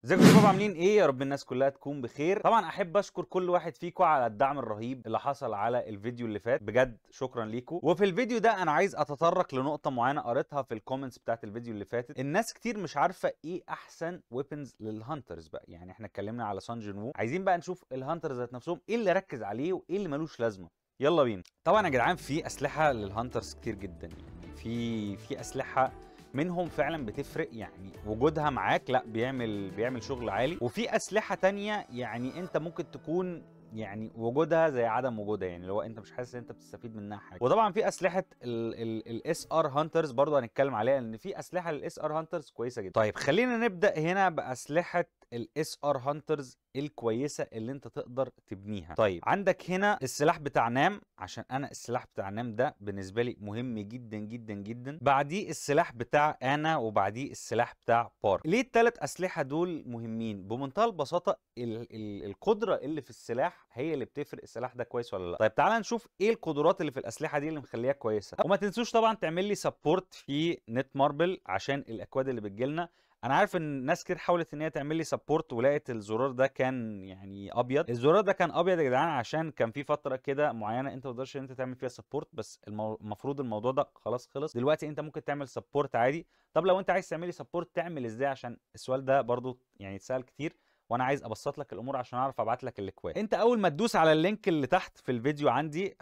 ازيكم يا شباب، عاملين ايه؟ يا رب الناس كلها تكون بخير. طبعا احب اشكر كل واحد فيكم على الدعم الرهيب اللي حصل على الفيديو اللي فات، بجد شكرا ليكم. وفي الفيديو ده انا عايز اتطرق لنقطة معينة قريتها في ال comments بتاعت الفيديو اللي فاتت. الناس كتير مش عارفه ايه احسن weapons لل hunters بقى، يعني احنا اتكلمنا على سان جين وو، عايزين بقى نشوف ال hunters ذات نفسهم ايه اللي ركز عليه وايه اللي ملوش لازمه. يلا بينا. طبعا يا جدعان في اسلحة لل hunters كتير جدا، يعني في اسلحة منهم فعلا بتفرق، يعني وجودها معاك لا بيعمل شغل عالي، وفي اسلحة تانية يعني انت ممكن تكون يعني وجودها زي عدم وجودها، يعني لو انت مش حاسس ان انت بتستفيد منها حاجة. وطبعا في اسلحة ال SR hunters برضه هنتكلم عليها، لان في اسلحة لل SR hunters كويسة جدا. طيب خلينا نبدا هنا باسلحه ال SR hunters الكويسة اللي انت تقدر تبنيها. طيب عندك هنا السلاح بتاع نام، عشان انا السلاح بتاع نام ده بالنسبة لي مهم جدا جدا جدا. بعديه السلاح بتاع انا، وبعديه السلاح بتاع بارك. ليه الثلاث اسلحة دول مهمين؟ بمنتهى البساطة القدرة اللي في السلاح هي اللي بتفرق السلاح ده كويس ولا لا. طيب تعال نشوف ايه القدرات اللي في الاسلحة دي اللي مخليها كويسة. وما تنسوش طبعا تعمل لي support في نت ماربل عشان الاكواد اللي بتجيلنا. انا عارف ان ناس كتير حاولت ان هي تعمل لي support ولقيت الزرار ده كان يعني ابيض. الزرار ده كان ابيض يا جدعان عشان كان في فترة كده معينة انت ما تقدرش ان انت تعمل فيها support، بس المفروض الموضوع ده خلاص خلص دلوقتي، انت ممكن تعمل support عادي. طب لو انت عايز تعمل لي support تعمل ازاي؟ عشان السؤال ده برضو يعني اتسال كتير، وانا عايز ابسط لك الامور عشان اعرف ابعت لك الاكواد. انت اول ما تدوس على ال link اللي تحت في الفيديو عندي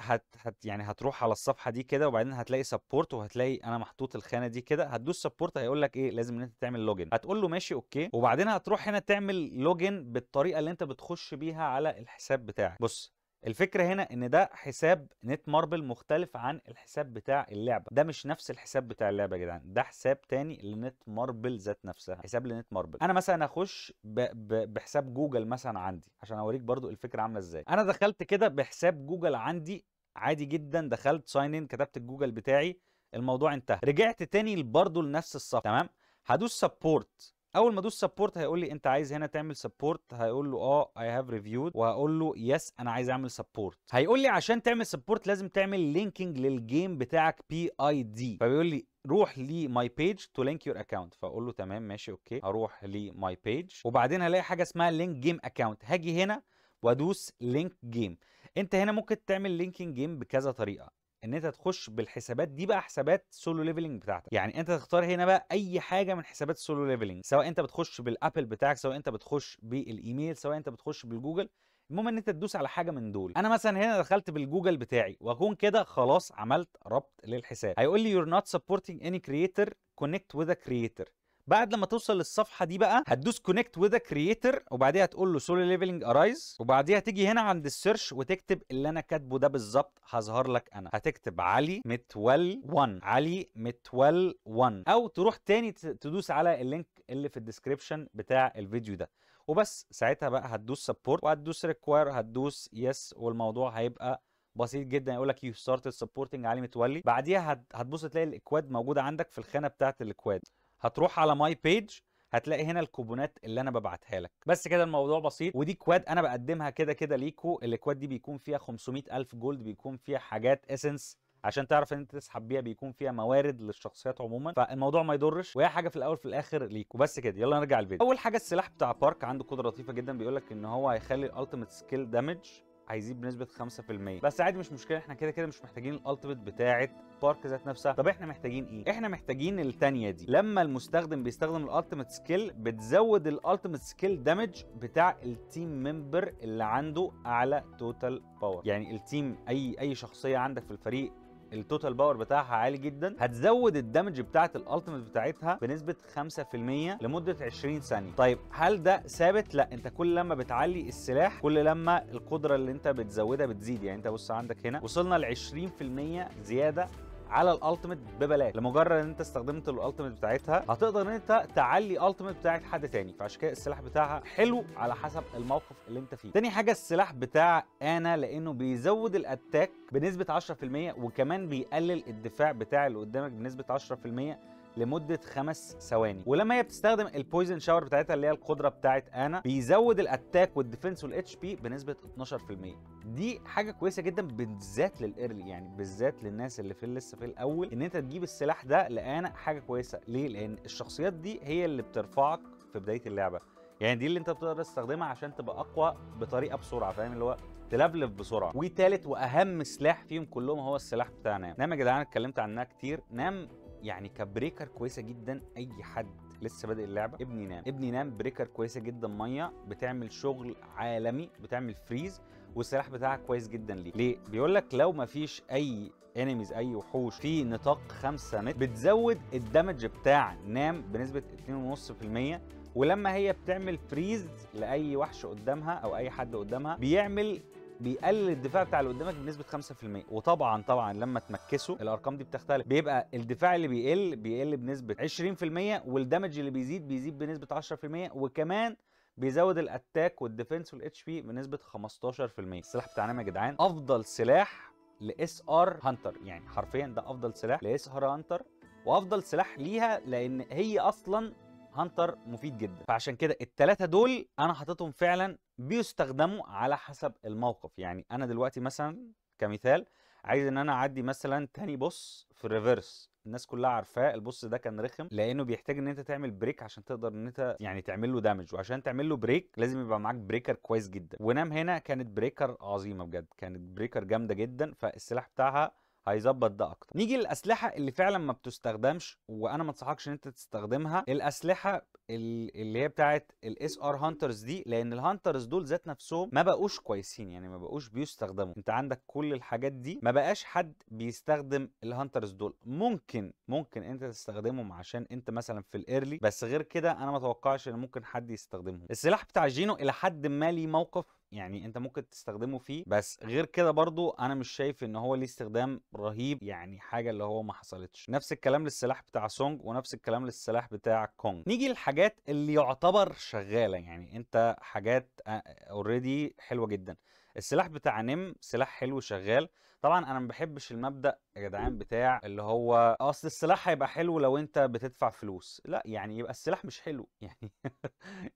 يعني هتروح على الصفحة دي كده، وبعدين هتلاقي support، وهتلاقي انا محطوط الخانة دي كده. هتدوس support، هيقول لك ايه؟ لازم ان انت تعمل login. هتقول له ماشي okay، وبعدين هتروح هنا تعمل login بالطريقة اللي انت بتخش بيها على الحساب بتاعك. بص الفكرة هنا ان ده حساب نت ماربل مختلف عن الحساب بتاع اللعبة، ده مش نفس الحساب بتاع اللعبة يا جدعان، ده حساب تاني لنت ماربل ذات نفسها، حساب لنت ماربل. انا مثلا اخش بحساب جوجل مثلا عندي عشان اوريك برضو الفكرة عاملة ازاي. انا دخلت كده بحساب جوجل عندي عادي جدا، دخلت sign in، كتبت الجوجل بتاعي، الموضوع انتهى. رجعت تاني برضو لنفس الصفحة، تمام. هدوس support. اول ما ادوس support هيقول لي انت عايز هنا تعمل support، هيقول له اه I have reviewed، وهقول له yes انا عايز اعمل support. هيقول لي عشان تعمل support لازم تعمل linking لل game بتاعك PID، فبيقول لي روح ل my page to link your account، فاقول له تمام ماشي okay، هروح ل my page، وبعدين هلاقي حاجة اسمها link game account، هاجي هنا وادوس link game. انت هنا ممكن تعمل linking game بكذا طريقه، ان انت تخش بالحسابات دي بقى، حسابات سولو ليفلنج بتاعتك، يعني انت تختار هنا بقى اي حاجة من حسابات سولو ليفلنج، سواء انت بتخش بالابل بتاعك، سواء انت بتخش بالايميل، سواء انت بتخش بالجوجل. المهم ان انت تدوس على حاجة من دول. انا مثلا هنا دخلت بالجوجل بتاعي، واكون كده خلاص عملت ربط للحساب. هيقول لي you're not supporting any creator، connect with a creator. بعد لما توصل للصفحه دي بقى هتدوس connect with creator، وبعديها هتقول له سولو ليفلنج ارايز، وبعديها تيجي هنا عند ال search وتكتب اللي انا كاتبه ده بالظبط، هظهر لك انا. هتكتب علي متول 1، علي متول 1، او تروح تاني تدوس على ال link اللي في ال description بتاع الفيديو ده، وبس. ساعتها بقى هتدوس support، وهتدوس require، هتدوس yes، والموضوع هيبقى بسيط جدا. يقول لك you started supporting علي متولي. بعديها هتبص تلاقي الاكواد موجودة عندك في الخانة بتاعه الاكواد. هتروح على my page، هتلاقي هنا الكوبونات اللي انا ببعتها لك. بس كده الموضوع بسيط، ودي كواد انا بقدمها كده كده ليكو. الاكواد دي بيكون فيها 500,000 gold، بيكون فيها حاجات essence عشان تعرف ان انت تسحب بيها، بيكون فيها موارد للشخصيات عموما، فالموضوع ما يضرش، وهي حاجة في الاول في الاخر ليكو. بس كده يلا نرجع الفيديو. اول حاجة السلاح بتاع بارك عنده قدره لطيفة جدا، بيقول لك ان هو هيخلي ال ultimate skill damage هيزيد بنسبة 5%، بس عادي مش مشكلة، احنا كده كده مش محتاجين ال ultimate بتاعه بارك ذات نفسها. طب احنا محتاجين ايه؟ احنا محتاجين الثانية دي، لما المستخدم بيستخدم ال ultimate skill بتزود ال ultimate skill damage بتاع ال team member اللي عنده اعلى total power. يعني ال team اي شخصية عندك في الفريق ال total power بتاعها عالي جدا، هتزود ال damage بتاعه ال ultimate بتاعتها بنسبة 5% لمدة 20 ثانية. طيب هل ده ثابت؟ لا، انت كل لما بتعلي السلاح كل لما القدرة اللي انت بتزودها بتزيد. يعني انت بص عندك هنا وصلنا ل 20% زيادة على ال ultimate ببلاش، لمجرد ان انت استخدمت ال ultimate بتاعتها هتقدر ان انت تعلي ultimate بتاعت حد تاني، فعشان كده السلاح بتاعها حلو على حسب الموقف اللي انت فيه. تاني حاجة السلاح بتاع انا، لانه بيزود ال attack بنسبة 10%، وكمان بيقلل الدفاع بتاع اللي قدامك بنسبة 10% لمدة 5 ثواني. ولما هي بتستخدم ال poison shower بتاعتها اللي هي القدرة بتاعت انا، بيزود ال attack وال defense وال HP بنسبة 12%. دي حاجة كويسة جدا بالذات لل early، يعني بالذات للناس اللي في لسه في الاول، ان انت تجيب السلاح ده لانا حاجة كويسة. ليه؟ لان الشخصيات دي هي اللي بترفعك في بداية اللعبة. يعني دي اللي انت بتقدر تستخدمها عشان تبقى اقوى بطريقة بسرعة، فاهم؟ اللي هو تلفلف بسرعة. وثالث واهم سلاح فيهم كلهم هو السلاح بتاع نام. نام يا جدعان اتكلمت عنها كتير. نام يعني ك breaker كويسة جدا، اي حد لسه بادئ اللعبة ابني نام، ابني نام breaker كويسة جدا، مية بتعمل شغل عالمي، بتعمل freeze، والسلاح بتاعها كويس جدا. ليه؟ ليه؟ بيقول لك لو ما فيش اي enemies، اي وحوش في نطاق 5 متر، بتزود ال damage بتاع نام بنسبة 2.5%، ولما هي بتعمل freeze لاي وحش قدامها او اي حد قدامها بيقلل الدفاع بتاع اللي قدامك بنسبة 5%. وطبعا طبعا لما تمكسه الارقام دي بتختلف، بيبقى الدفاع اللي بيقل بنسبة 20%، وال damage اللي بيزيد بنسبة 10%، وكمان بيزود ال attack وال defense وال HP بنسبة 15%. السلاح بتاع نام يا جدعان افضل سلاح ل SR hunter، يعني حرفيا ده افضل سلاح ل SR hunter وافضل سلاح ليها، لان هي اصلا hunter مفيد جدا. فعشان كده الثلاثة دول انا حاططهم فعلا بيستخدموا على حسب الموقف. يعني انا دلوقتي مثلا كمثال عايز ان انا اعدي مثلا تاني boss في ال reverse، الناس كلها عارفاه ال boss ده كان رخم لانه بيحتاج ان انت تعمل break عشان تقدر ان انت يعني تعمل له damage، وعشان تعمل له break لازم يبقى معاك breaker كويس جدا. ونام هنا كانت breaker عظيمة بجد، كانت breaker جامدة جدا، فالسلاح بتاعها هيظبط ده اكتر. نيجي للاسلحه اللي فعلا ما بتستخدمش وانا ما انصحكش ان انت تستخدمها، الاسلحة اللي هي بتاعه ال SR hunters دي، لان ال hunters دول ذات نفسهم ما بقوش كويسين، يعني ما بقوش بيستخدموا. انت عندك كل الحاجات دي ما بقاش حد بيستخدم ال hunters دول. ممكن انت تستخدمهم عشان انت مثلا في ال early، بس غير كده انا ما اتوقعش ان ممكن حد يستخدمهم. السلاح بتاع جينو الى حد ما ليه موقف، يعني انت ممكن تستخدمه فيه، بس غير كده برضو انا مش شايف ان هو ليه استخدام رهيب، يعني حاجة اللي هو ما حصلتش. نفس الكلام للسلاح بتاع سونج، ونفس الكلام للسلاح بتاع كونج. نيجي للحاجات اللي يعتبر شغالة، يعني انت حاجات already حلوة جدا. السلاح بتاع نم سلاح حلو شغال. طبعا انا ما بحبش المبدا يا جدعان بتاع اللي هو اصل السلاح هيبقى حلو لو انت بتدفع فلوس، لا، يعني يبقى السلاح مش حلو يعني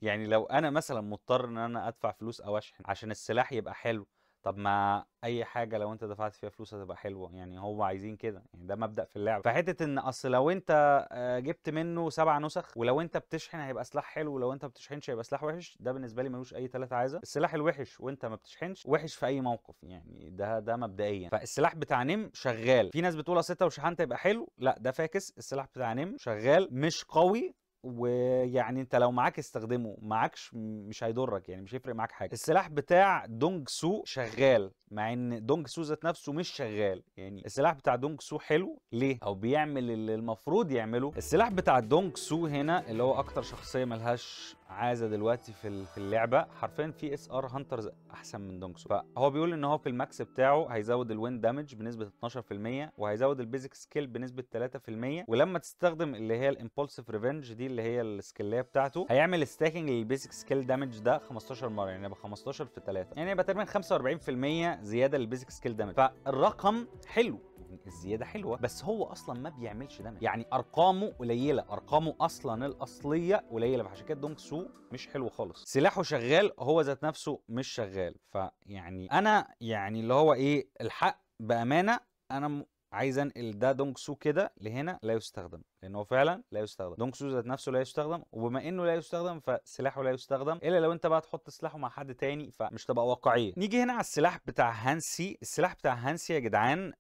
يعني لو انا مثلا مضطر ان انا ادفع فلوس او اشحن عشان السلاح يبقى حلو، طب ما اي حاجة لو انت دفعت فيها فلوس هتبقى حلوة، يعني هو عايزين كده، يعني ده مبدا في اللعبة. فحته ان اصل لو انت جبت منه 7 نسخ ولو انت بتشحن هيبقى سلاح حلو ولو انت ما بتشحنش هيبقى سلاح وحش، ده بالنسبة لي ملوش اي ثلاثة عايزه. السلاح الوحش وانت ما بتشحنش وحش في اي موقف، يعني ده مبدئيا. فالسلاح بتاع نم شغال. في ناس بتقول اصل انت لو شحنت هيبقى حلو، لا ده فاكس. السلاح بتاع نم شغال مش قوي، ويعني انت لو معاك استخدمه، معاكش مش هيضرك، يعني مش هيفرق معاك حاجة. السلاح بتاع دونج سو شغال، مع ان دونج سو ذات نفسه مش شغال. يعني السلاح بتاع دونج سو حلو ليه؟ او بيعمل اللي المفروض يعمله. السلاح بتاع دونج سو هنا اللي هو اكتر شخصية ملهاش عازة دلوقتي في اللعبة، حرفيا في SR hunters احسن من دونج سو. فهو بيقول ان هو في ال max بتاعه هيزود ال wind damage بنسبة 12%، وهيزود ال basic skill بنسبة 3%، ولما تستخدم اللي هي ال impulsive revenge دي اللي هي ال skill ايه بتاعته هيعمل stacking لل basic skill damage ده 15 مرة، يعني يبقى 15 في 3، يعني يبقى تقريبا 45% زيادة لل basic skill damage. فالرقم حلو، يعني الزيادة حلوة، بس هو اصلا ما بيعملش damage، يعني ارقامه قليله، ارقامه اصلا الاصلية قليله، فعشان كده دونج سو مش حلو خالص. سلاحه شغال، هو ذات نفسه مش شغال. فيعني انا يعني اللي هو ايه الحق بامانه، انا عايز انقل ده دونج سو كده لهنا لا يستخدم، لان هو فعلا لا يستخدم. دونج سو ذات نفسه لا يستخدم، وبما انه لا يستخدم فسلاحه لا يستخدم، الا لو انت بقى تحط سلاحه مع حد تاني فمش تبقى واقعية. نيجي هنا على السلاح بتاع هانسي. السلاح بتاع هانسي يا جدعان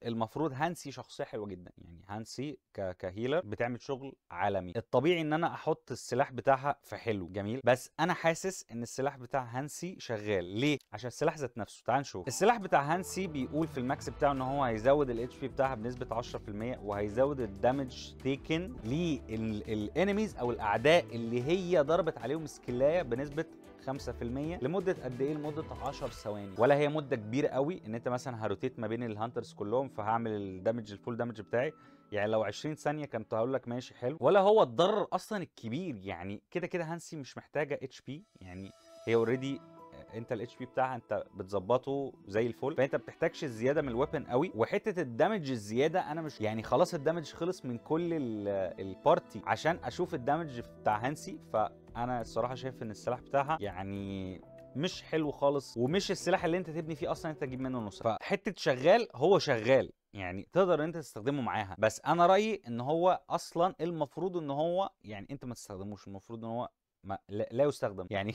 المفروض هانسي شخصية حلوة جدا، يعني هانسي ك healer بتعمل شغل عالمي. الطبيعي ان انا احط السلاح بتاعها في حلو جميل، بس انا حاسس ان السلاح بتاع هانسي شغال. ليه؟ عشان السلاح ذات نفسه. تعال نشوف السلاح بتاع هانسي. بيقول في ال max بتاعه ان هو هيزود ال HP بتاعها بنسبة 10%، وهيزود ال damage taken لل enemies او الاعداء اللي هي ضربت عليهم skill ايه بنسبة 5% لمدة قد ايه؟ لمدة 10 ثواني، ولا هي مده كبيرة قوي ان انت مثلا ه rotate ما بين ال hunters كلهم فهعمل ال damage ال full damage بتاعي، يعني لو 20 ثانية كنت هقول لك ماشي حلو، ولا هو الضرر اصلا الكبير. يعني كده كده هانسي مش محتاجه HP، يعني هي already انت ال HP بتاعها انت بتظبطه زي الفل، فانت بتحتاجش الزيادة من ال weapon قوي. وحتة ال damage الزيادة انا مش يعني خلاص ال damage خلص من كل ال party عشان اشوف ال damage بتاع هانسي. فانا الصراحة شايف ان السلاح بتاعها يعني مش حلو خالص، ومش السلاح اللي انت تبني فيه اصلا انت تجيب منه نسخ. فحته شغال، هو شغال يعني تقدر ان انت تستخدمه معاها، بس انا رايي ان هو اصلا المفروض ان هو يعني انت ما تستخدموش، المفروض ان هو ما لا يستخدم يعني.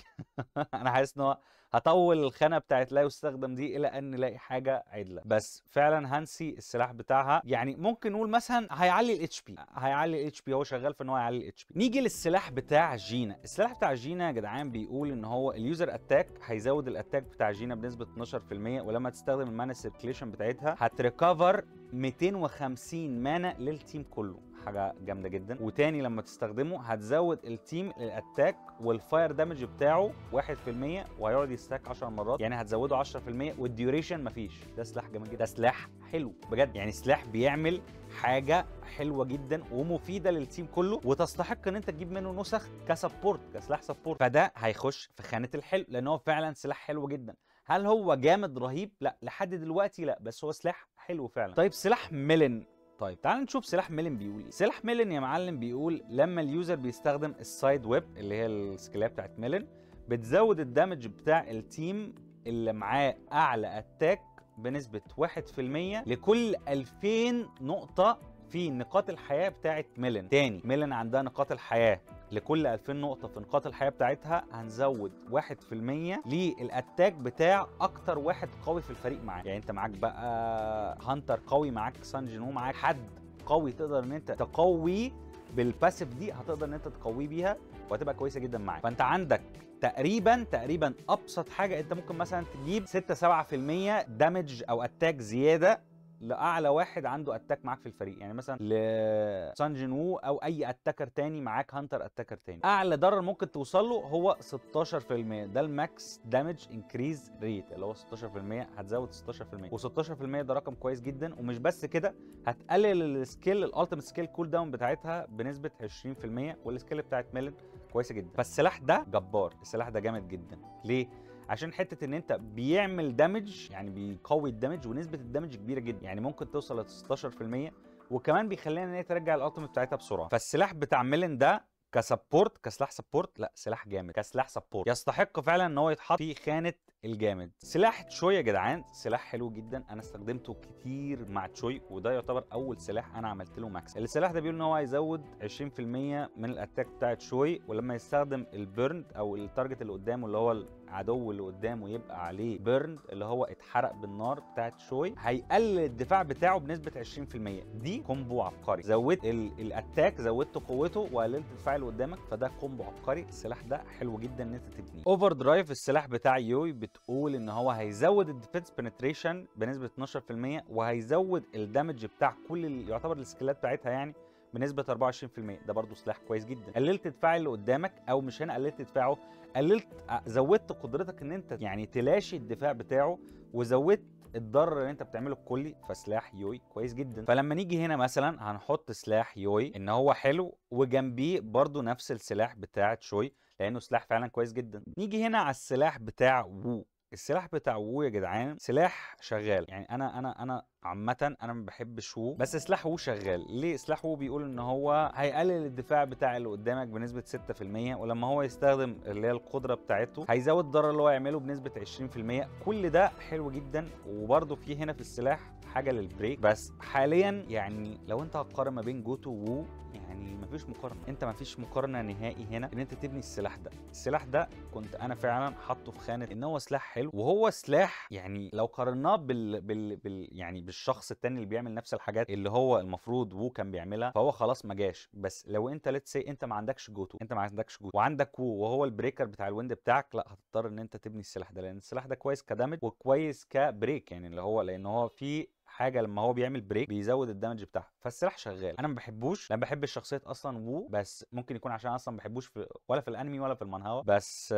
انا حاسس ان هو هطول الخانة بتاعت لا يستخدم دي الى ان نلاقي حاجة عدله، بس فعلا هانسي السلاح بتاعها يعني ممكن نقول مثلا هيعلي ال HP، هيعلي ال HP، هو شغال في ان هو يعلي ال HP. نيجي للسلاح بتاع جينا. السلاح بتاع جينا يا جدعان بيقول ان هو ال user attack هيزود ال attack بتاع جينا بنسبة 12%، ولما تستخدم ال mana circulation بتاعتها هت recover 250 mana لل team كله، حاجة جامدة جدا. وتاني لما تستخدمه هتزود ال team ال attack وال fire damage بتاعه 1%، وهيقعد ي stack 10 مرات، يعني هتزوده 10%، وال duration مفيش. ده سلاح جامد جدا، ده سلاح حلو بجد، يعني سلاح بيعمل حاجة حلوة جدا ومفيدة لل team كله، وتستحق ان انت تجيب منه نسخ ك support، كسلاح support. فده هيخش في خانه الحلو لان هو فعلا سلاح حلو جدا. هل هو جامد رهيب؟ لا لحد دلوقتي لا، بس هو سلاح حلو فعلا. طيب سلاح ميلين، طيب تعال نشوف سلاح ميلين بيقول ايه. سلاح ميلين يا معلم بيقول لما ال user بيستخدم ال side whip اللي هي ال skill بتاعت ميلين، بتزود ال damage بتاع ال team اللي معاه اعلى attack بنسبة 1% لكل 2000 نقطة في نقاط الحياة بتاعت ميلين. تاني، ميلين عندها نقاط الحياة، لكل 2000 نقطة في نقاط الحياة بتاعتها هنزود 1% لل attack بتاع أكتر واحد قوي في الفريق معاك. يعني أنت معاك بقى hunter قوي، معاك سانجينو، معاك حد قوي تقدر إن أنت تقوي بال passive دي، هتقدر إن أنت تقوية بيها وهتبقى كويسة جدا معاك. فأنت عندك تقريبا أبسط حاجة أنت ممكن مثلا تجيب 6-7% damage أو attack زيادة لاعلى واحد عنده attack معاك في الفريق، يعني مثلا لسانجينو او اي attacker تاني معاك، hunter attacker تاني. اعلى ضرر ممكن توصل له هو 16%، ده ال max damage increase rate اللي هو 16%، هتزود 16%، و16% ده رقم كويس جدا. ومش بس كده، هتقلل ال skill ال ultimate skill cooldown بتاعتها بنسبة 20%، وال skill بتاعت ميلين كويسة جدا. فالسلاح ده جبار، السلاح ده جامد جدا. ليه؟ عشان حتة ان انت بيعمل damage، يعني بيقوي ال damage، ونسبه ال damage كبيرة جدا، يعني ممكن توصل ل 16%، وكمان بيخلينا ان هي ترجع ال ultimate بتاعتها بسرعة. فالسلاح بتاع ميلين ده ك support، كسلاح support، لا سلاح جامد كسلاح support، يستحق فعلا ان هو يتحط في خانه الجامد. سلاح تشوي يا جدعان سلاح حلو جدا، انا استخدمته كتير مع تشوي، وده يعتبر اول سلاح انا عملت له max. السلاح ده بيقول ان هو هيزود 20% من ال attack بتاع تشوي، ولما يستخدم ال burned او ال target اللي قدامه اللي هو العدو اللي قدامه يبقى عليه burned اللي هو اتحرق بالنار بتاع تشوي، هيقلل الدفاع بتاعه بنسبة 20%. دي combo عبقري، زودت ال attack، زودت قوته وقللت الدفاع اللي قدامك، فده combo عبقري. السلاح ده حلو جدا ان انت تبنيه. overdrive السلاح بتاع يوي بتقول ان هو هيزود ال defense penetration بنسبة 12%، وهيزود ال damage بتاع كل يعتبر ال skill ات بتاعتها يعني بنسبة 24%. ده برضو سلاح كويس جدا. قللت دفاع اللي قدامك، او مش هنا قللت دفاعه، قللت زودت قدرتك ان انت يعني تلاشي الدفاع بتاعه، وزودت الضرر اللي انت بتعمله الكلي. فسلاح يوي كويس جدا. فلما نيجي هنا مثلا هنحط سلاح يوي ان هو حلو، وجنبيه برضو نفس السلاح بتاع تشوي لانه سلاح فعلا كويس جدا. نيجي هنا على السلاح بتاع وو. السلاح بتاع وو يا جدعان سلاح شغال، يعني انا عامة انا ما بحبش وو، بس سلاح وو شغال. ليه؟ سلاح وو بيقول ان هو هيقلل الدفاع بتاع اللي قدامك بنسبة 6%، ولما هو يستخدم اللي هي القدرة بتاعته هيزود الضرر اللي هو يعمله بنسبة 20%. كل ده حلو جدا. وبرده في هنا في السلاح حاجة لل break، بس حاليا يعني لو انت هتقارن ما بين جوتو وو يعني مفيش مقارنة، انت مفيش مقارنة نهائي هنا ان انت تبني السلاح ده. السلاح ده كنت انا فعلا حاطه في خانه ان هو سلاح حلو، وهو سلاح يعني لو قارناه بال يعني بالشخص التاني اللي بيعمل نفس الحاجات اللي هو المفروض وو كان بيعملها، فهو خلاص ما جاش. بس لو انت let's say انت ما عندكش جوتو، انت ما عندكش جوتو وعندك وو وهو ال breaker بتاع ال wind بتاعك، لا هتضطر ان انت تبني السلاح ده، لان السلاح ده كويس ك damage وكويس ك break، يعني اللي هو لان هو في حاجة لما هو بيعمل break بيزود ال damage بتاعها. فالسلاح شغال. انا ما بحبوش، انا بحب الشخصية اصلا وو، بس ممكن يكون عشان اصلا ما بحبوش ولا في الانمي ولا في المانهوا، بس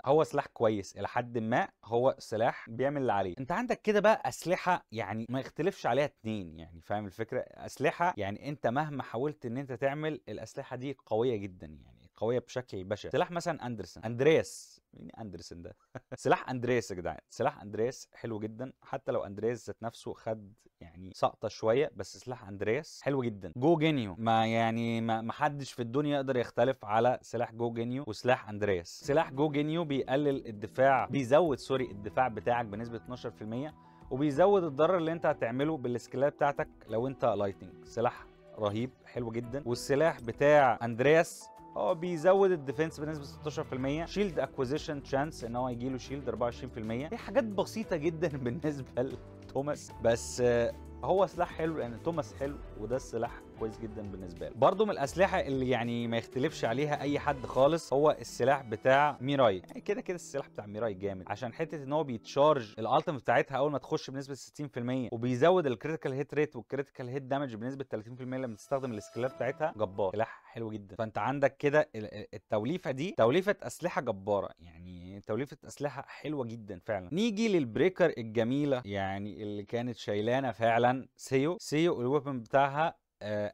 هو سلاح كويس الى حد ما، هو سلاح بيعمل اللي عليه. انت عندك كده بقى اسلحة يعني ما يختلفش عليها اتنين، يعني فاهم الفكرة؟ اسلحة يعني انت مهما حاولت ان انت تعمل الاسلحة دي قوية جدا، يعني قوية بشكل بشع. سلاح مثلا اندرسون، اندرياس، مين اندرسون ده؟ سلاح اندرياس يا جدعان، سلاح اندرياس حلو جدا، حتى لو اندرياس ذات نفسه خد يعني سقطه شوية، بس سلاح اندرياس حلو جدا. جو جينيو، ما يعني ما حدش في الدنيا يقدر يختلف على سلاح جو جينيو وسلاح اندرياس. سلاح جو جينيو بيقلل الدفاع، بيزود sorry الدفاع بتاعك بنسبة 12%، وبيزود الضرر اللي انت هتعمله بال skill ات بتاعتك لو انت lightning. سلاح رهيب حلو جدا. والسلاح بتاع اندرياس هو بيزود ال defense بنسبة 16%، shield acquisition chance ان هو يجي له shield 24%. دي حاجات بسيطة جدا بالنسبة لتوماس، بس هو سلاح حلو لان توماس حلو، وده السلاح كويس جدا بالنسبة له. برضه من الاسلحة اللي يعني ما يختلفش عليها اي حد خالص هو السلاح بتاع ميراي. يعني كده كده السلاح بتاع ميراي جامد، عشان حتة ان هو بي charge ال ultimate بتاعتها اول ما تخش بنسبة 60%، وبيزود ال critical hit rate وال critical hit damage بنسبة 30% لما تستخدم ال skill ات بتاعتها. جبار، سلاح حلو جدا. فانت عندك كده التوليفه دي توليفة اسلحة جبارة، يعني توليفة اسلحة حلوة جدا فعلا. نيجي لل breaker الجميلة يعني اللي كانت شايلانا فعلا، سيو. سيو ال weapon بتاعها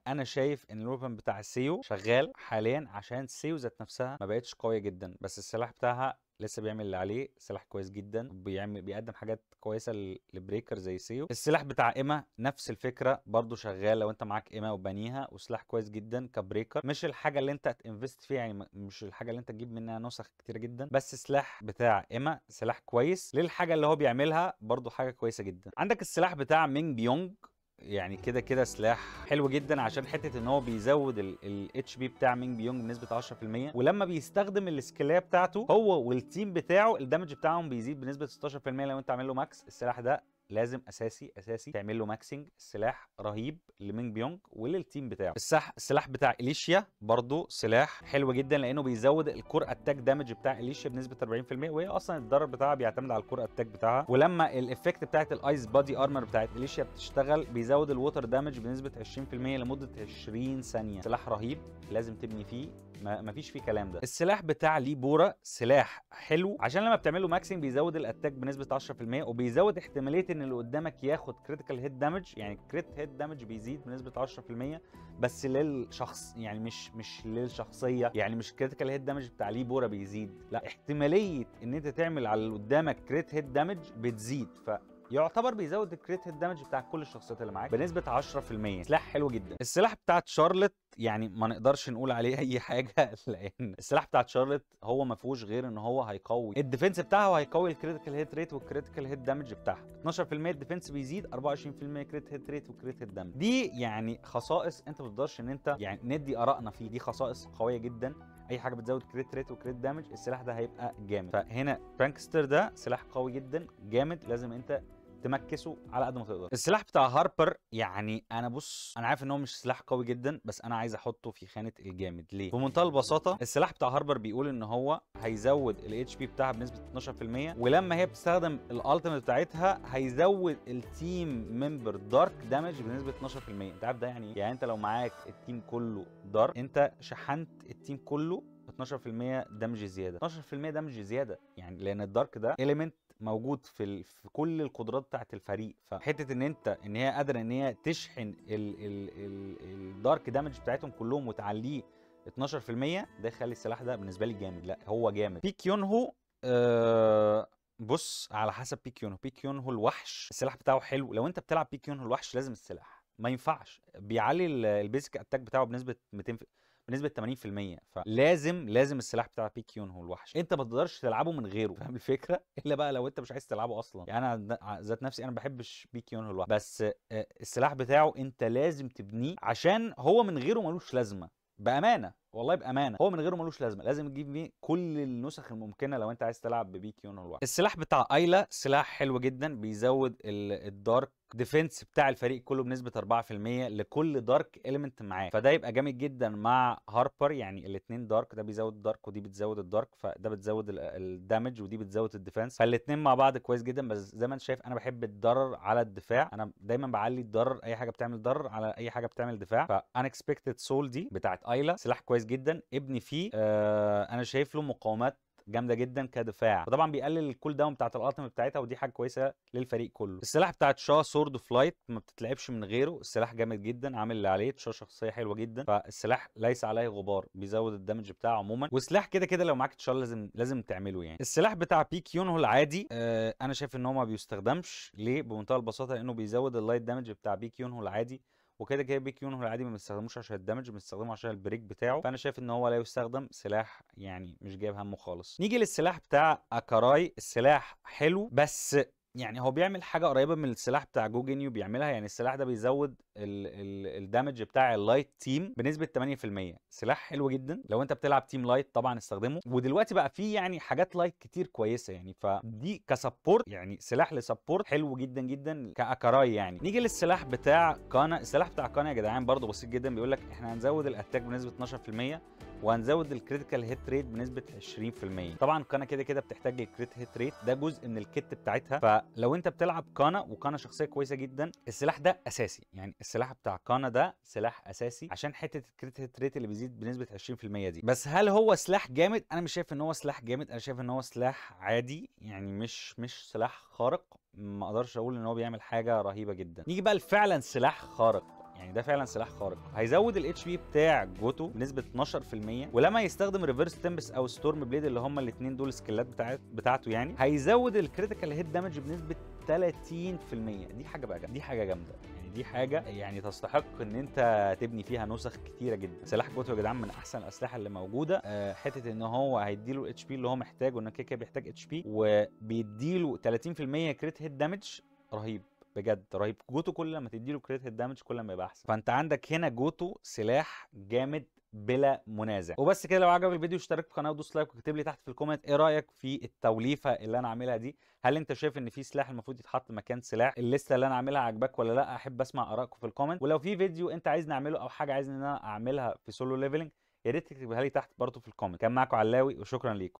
انا شايف ان ال weapon بتاع سيو شغال حاليا، عشان سيو ذات نفسها ما بقتش قوية جدا، بس السلاح بتاعها لسه بيعمل اللي عليه، سلاح كويس جدا، بيقدم حاجات كويسة ل breaker زي سيو. السلاح بتاع ايما نفس الفكرة برضو شغال لو انت معاك ايما وبنيها، وسلاح كويس جدا ك breaker. مش الحاجة اللي انت هت invest فيها، يعني مش الحاجة اللي انت تجيب منها نسخ كتير جدا، بس السلاح بتاع ايما سلاح كويس للحاجة اللي هو بيعملها، برضو حاجة كويسة جدا. عندك السلاح بتاع مينج بيونج، يعني كده كده سلاح حلو جدا، عشان حتة ان هو بيزود ال HP بتاع مينج بيونج بنسبة 10%، ولما بيستخدم ال skill ايه بتاعته هو وال team بتاعه ال damage بتاعهم بيزيد بنسبة 16% لو انت عامل له max. السلاح ده لازم اساسي اساسي تعمل له maxing، السلاح رهيب لمينج بيونج ولل team بتاعه. السلاح بتاع اليشيا برضو سلاح حلو جدا، لانه بيزود ال core attack damage بتاع اليشيا بنسبة 40%، وهي اصلا الضرر بتاعها بيعتمد على ال core attack بتاعها. ولما ال effect بتاعت ال ice body armor بتاعت اليشيا بتشتغل بيزود ال water damage بنسبة 20% لمدة 20 ثانية. سلاح رهيب لازم تبني فيه، ما فيش فيه كلام. ده السلاح بتاع ليبورا سلاح حلو، عشان لما بتعمله maxing بيزود ال attack بنسبة 10%، وبيزود احتمالية ان اللي قدامك ياخد critical hit damage، يعني crit hit damage بيزيد بنسبة 10% بس للشخص، يعني مش للشخصية، يعني مش critical hit damage بتاع ليبورا بيزيد، لا احتمالية ان انت تعمل على اللي قدامك crit hit damage بتزيد، ف يعتبر بيزود ال crit hit damage بتاع كل الشخصيات اللي معاك بنسبة 10%. سلاح حلو جدا. السلاح بتاع تشارلت يعني ما نقدرش نقول عليه اي حاجة، لان السلاح بتاع تشارلت هو ما فيهوش غير ان هو هيقوي ال defense بتاعها، وهيقوي ال critical hit rate وال critical hit damage بتاعها. 12% ال defense بيزيد، 24% crit hit rate و crit hit damage. دي يعني خصائص انت ما تقدرش ان انت يعني ندي ارائنا فيه، دي خصائص قوية جدا. اي حاجة بتزود crit rate و crit damage السلاح ده هيبقى جامد. فهنا prankster ده سلاح قوي جدا جامد، لازم انت تمكسه على قد ما تقدر. السلاح بتاع هاربر يعني انا بص انا عارف ان هو مش سلاح قوي جدا، بس انا عايز احطه في خانه الجامد. ليه؟ بمنتهى البساطة السلاح بتاع هاربر بيقول ان هو هيزود ال HP بتاعها بنسبة 12%، ولما هي بتستخدم ال ultimate بتاعتها هيزود ال team member dark damage بنسبة 12%. انت عارف ده يعني ايه؟ يعني انت لو معاك ال team كله dark، انت شحنت ال team كله 12% damage زيادة، 12% damage زيادة، يعني لان ال dark ده element موجود في كل القدرات بتاعت الفريق. فحته ان انت ان هي قادرة ان هي تشحن ال dark damage بتاعتهم كلهم وتعليه 12%، ده يخلي السلاح ده بالنسبة لي جامد. لا هو جامد. بيك يونهو بص على حسب بيك يونهو. بيك يونهو الوحش السلاح بتاعه حلو، لو انت بتلعب بيك يونهو الوحش لازم السلاح، ما ينفعش. بيعلي ال basic attack بتاعه بنسبة 200 بنسبة 80%، فلازم لازم السلاح بتاع بيك يونهو الوحش، انت ما تقدرش تلعبه من غيره، فاهم الفكرة؟ الا بقى لو انت مش عايز تلعبه اصلا. يعني انا ذات نفسي انا ما بحبش بيك يونهو الوحش، بس السلاح بتاعه انت لازم تبنيه، عشان هو من غيره ملوش لازمه بامانه، والله بامانه هو من غيره ملوش لازمه. لازم تجيب بيه كل النسخ الممكنة لو انت عايز تلعب ببيك يونهو الوحش. السلاح بتاع ايلا سلاح حلو جدا، بيزود ال dark defense بتاع الفريق كله بنسبة 4% لكل dark element معاه، فده يبقى جامد جدا مع هاربر. يعني الاثنين dark، ده بيزود dark ودي بتزود ال dark، فده بتزود ال damage ودي بتزود ال defense، فالاثنين مع بعض كويس جدا. بس زي ما انت شايف انا بحب الضرر على الدفاع، انا دايما بعلي الضرر، اي حاجة بتعمل ضرر على اي حاجة بتعمل دفاع. ف unexpected soul دي بتاعت ايلا سلاح كويس جدا، ابني فيه. انا شايف له مقاومات جامدة جدا كدفاع، وطبعا بيقلل ال cooldown بتاعت ال ultimate بتاعتها، ودي حاجة كويسة للفريق كله. السلاح بتاع تشا sword of light ما بتتلعبش من غيره، السلاح جامد جدا، عامل اللي عليه. تشا شخصية حلوة جدا، فالسلاح ليس عليه غبار، بيزود ال damage بتاعه عموما. وسلاح كده كده لو معاك تشا لازم تعمله. يعني السلاح بتاع بيك يونهو العادي انا شايف ان هو ما بيستخدمش. ليه؟ بمنتهى البساطة لانه بيزود ال light damage بتاع بيك يونهو العادي، وكده كده بيك يونهو العادي ما بنستخدموش عشان ال damage، بنستخدمه عشان ال break بتاعه، فانا شايف ان هو لا يستخدم، سلاح يعني مش جايب همه خالص. نيجي للسلاح بتاع اكاراي، السلاح حلو بس يعني هو بيعمل حاجة قريبه من السلاح بتاع جو جينيو بيعملها. يعني السلاح ده بيزود ال damage بتاع ال light team بنسبة 8%. سلاح حلو جدا لو انت بتلعب team light طبعا استخدمه. ودلوقتي بقى في يعني حاجات light كتير كويسة يعني، فدي ك support يعني سلاح ل support حلو جدا جدا كاكاراي يعني. نيجي للسلاح بتاع كانا. السلاح بتاع كانا يا جدعان برده بسيط جدا، بيقول لك احنا هنزود ال attack بنسبة 12% وهنزود ال critical hit rate بنسبة 20%. طبعا كانا كده كده بتحتاج ال crit hit rate، ده جزء من ال kit بتاعتها. فلو انت بتلعب كانا، وكانا شخصية كويسة جدا، السلاح ده اساسي. يعني السلاح بتاع كانا ده سلاح اساسي عشان حتة ال crit hit rate اللي بيزيد بنسبة 20% دي. بس هل هو سلاح جامد؟ انا مش شايف ان هو سلاح جامد، انا شايف ان هو سلاح عادي يعني، مش سلاح خارق. ما اقدرش اقول ان هو بيعمل حاجة رهيبة جدا. نيجي بقى فعلا سلاح خارق، يعني ده فعلا سلاح خارق. هيزود ال HP بتاع جوتو بنسبة 12%، ولما يستخدم reverse tempest او storm blade اللي هم الاثنين دول skill ات بتاعته يعني، هيزود ال critical hit damage بنسبة 30%. دي حاجة بقى، دي حاجة جامدة يعني، دي حاجة يعني تستحق ان انت تبني فيها نسخ كتيرة جدا. سلاح جوتو يا جدعان من احسن الاسلحة اللي موجودة. حتة ان هو هيديله ال HP اللي هو محتاجه، ان كده كده بيحتاج HP، وبيديله 30% crit hit damage رهيب بجد رهيب. جوتو كل لما تديله crit hit damage كل ما يبقى احسن. فانت عندك هنا جوتو سلاح جامد بلا منازع. وبس كده، لو عجبك الفيديو اشترك في القناة ودوس like، واكتب لي تحت في ال comment ايه رايك في التوليفه اللي انا عاملها دي. هل انت شايف ان في سلاح المفروض يتحط مكان سلاح؟ الليستة اللي انا عاملها عجباك ولا لا؟ احب اسمع ارائكم في ال comment. ولو في فيديو انت عايز نعمله او حاجة عايز ان انا اعملها في Solo Leveling، يا ريت تكتبها لي تحت برضه في ال comment. كان معاكم علاوي وشكرا ليكم.